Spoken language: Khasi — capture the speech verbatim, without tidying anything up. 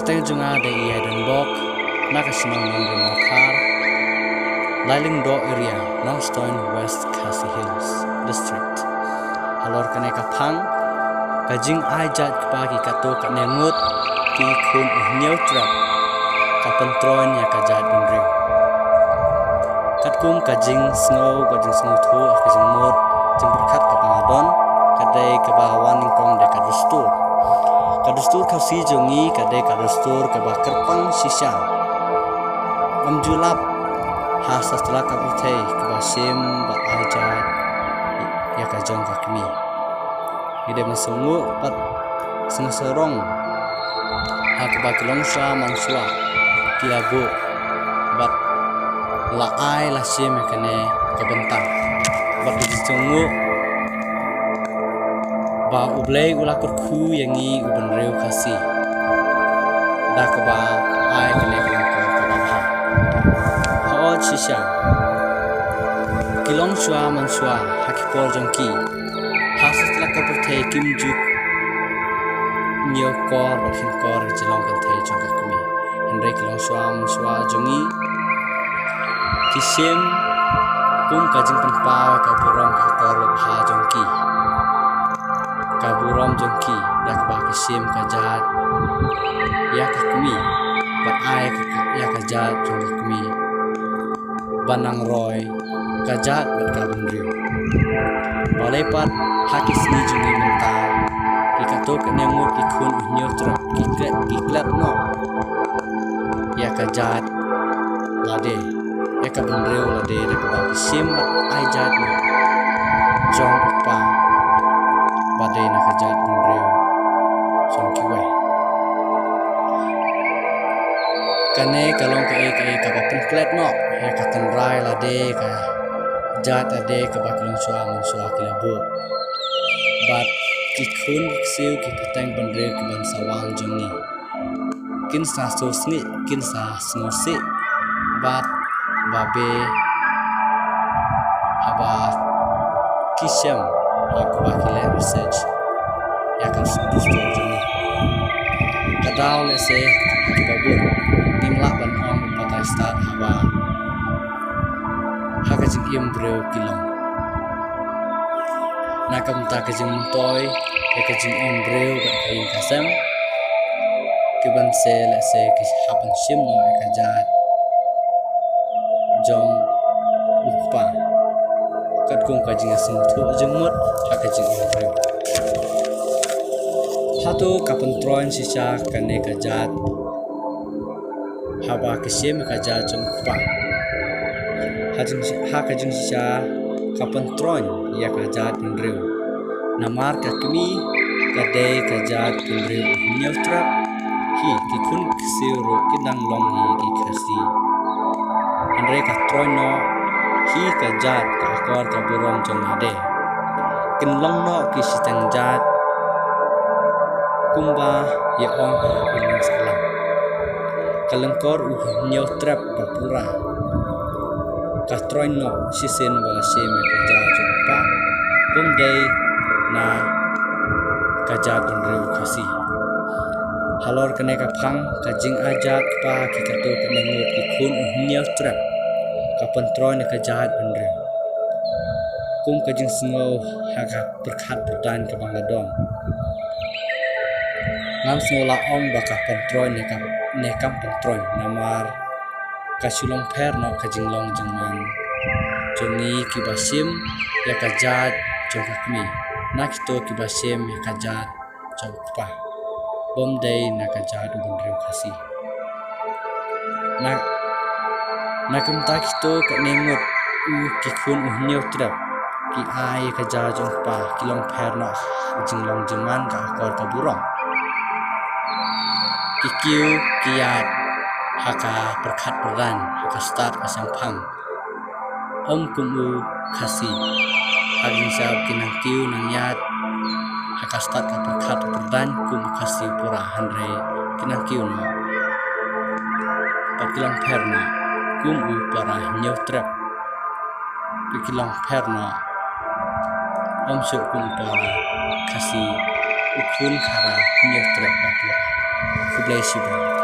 Teng jong nga dei i Aidonbok, na ka shnong Nongrim Mawkhar, Lailingdoh area, Nongstoiñ, West Khasi Hills District. Halor kane ka phang, ka jingai jait kpa ki katto katne ngut ki khun u hynñiew trep ka pyntroiñ ïa ka jaitbynriew. Katkum ka jingsngew, ka jingsngewthuh, ka jingmut jingpyrkhat kaba nga don, ka dei kaba wan nyngkong da ka dustur. Ka dustur Khasi jong ngi ka dei ka dustur kaba kyrpang shisha. Ym ju lap ha satlak ka pyrthei kaba shim bad ai jait ïa ka jong ka kmie. Ngi dei ban sngewthuh bad sngewsarong ha kaba ki longshuwa manshuwa ki la buh bad la ai la shim ïa kane ka bynta. Bad ngi sngewthuh ba U Blei u la kyrkhu ïa ngi u bynriew Khasi da kaba ai kane ka longkor kaba bha. Hooid shisha, ki longshuwa manshuwa ha ki por jong ki, ha satlak ka pyrthei kim ju ñiewkor bad kheiñkor ïa ka jinglong kynthei jong ka kmie. Hynrei ki longshuwa manshuwa jong ngi ki shim kum ka jingpynpaw ka burom ka akor bapha jong ki, ka burom jong ki da kaba ki shim ka jait ïa ka kmie, bad ai ka, ïa ka jait jong ka kmie ban nang roi ka jait bad ka bynriew. Balei pat ha ki sngi jong ngi mynta ki katto katne ngut ki khun u hynñiew trep ki klet, ki klet noh ïa ka jait lade, ïa ka bynriew lade da kaba ki shim bad ai jait noh jong u kpa ba dei na ka jaitbynriew jong kiwei. Kane ka long kaei kaei kaba pynklet noh ïa ka tynrai lade, ka jait lade kaba ki longshuwa manshuwa ki la buh. Bad ki khun ki ksiew ki pateng bynriew ki ban sa wan jong ngi kin sa sngewsih, kin sa sngewsih bad babe haba ki shem ha kaba ki leh research ïa ka dustur jong ngi. Ka daw lehse ha kiba bun ngim lah ban ong batai stad haba ha ka jingim briew ki long. Na ka bynta ka jingmyntoi ïa ka jingim briew bad ka ïing ka sem, ki ban se lehse ki hap ban shim noh ïa ka jait jong u kpa katkum ka jingïasngewthuh jingmut ha ka jingim briew. Hato ka pyntroiñ shisha kane ka jait haba ki shim ïa ka jait jong u kpa? Ha jing, ha ka jingshisha ka pyntroiñ ïa ka jaitbynriew. Namar ka kmie ka dei ka jaitbynriew u hynñiew trep, hi ki khun ksiew ruh ki dang long hi ki Khasi. Hynrei ka troiñ noh hi ka jait, ka akor ka burom jong lade. Kin long noh ki shiteng jait kumba ïa ong ha ka sahlang. Ka lyngkor u hynñiew trep ba pura ka troiñ noh shisien ba la shim ïa ka jait jong u kpa, bym dei na ka jaitbynriew Khasi. Halor kane ka phang ka jingai jait kpa ki katto katne ngut ki khun u hynñiew trep ka pyntroiñ ïa ka jaitbynriew. Kum ka jingsngew ha ka pyrkhat pyrdaiñ kaba nga don, ngam sngew lah ong ba ka pyntroiñ ne ka, ne kam pyntroiñ, namar ka shu long pher noh ka jinglong jingman jong ngi kiba shim ïa ka jait jong ka kmie na kito kiba shim ïa ka jait jong u kpa, bym dei na ka jait u bynriew Khasi. Na, na ka bynta kito katne ngut u ki khun u hynñiew trep ki ai ïa ka jait jong u kpa, ki long pher noh ka jinglong jingman, ka akor ka burom. Ki kiew ki ïaid ha ka pyrkhat pyrdaiñ, ha ka stad ka shemphang, ym kum u Khasi. Ha ka jingshisha ki nang kiew nang ïaid ha ka stad ka pyrkhat pyrdaiñ kum u Khasi pura, hynrei ki nang kiew noh bad ki long pher noh kum u para hynñiew trep. Ki long pher noh, ym shuh kum u para Khasi u khun khara hynñiew trep ba pura. Bless you.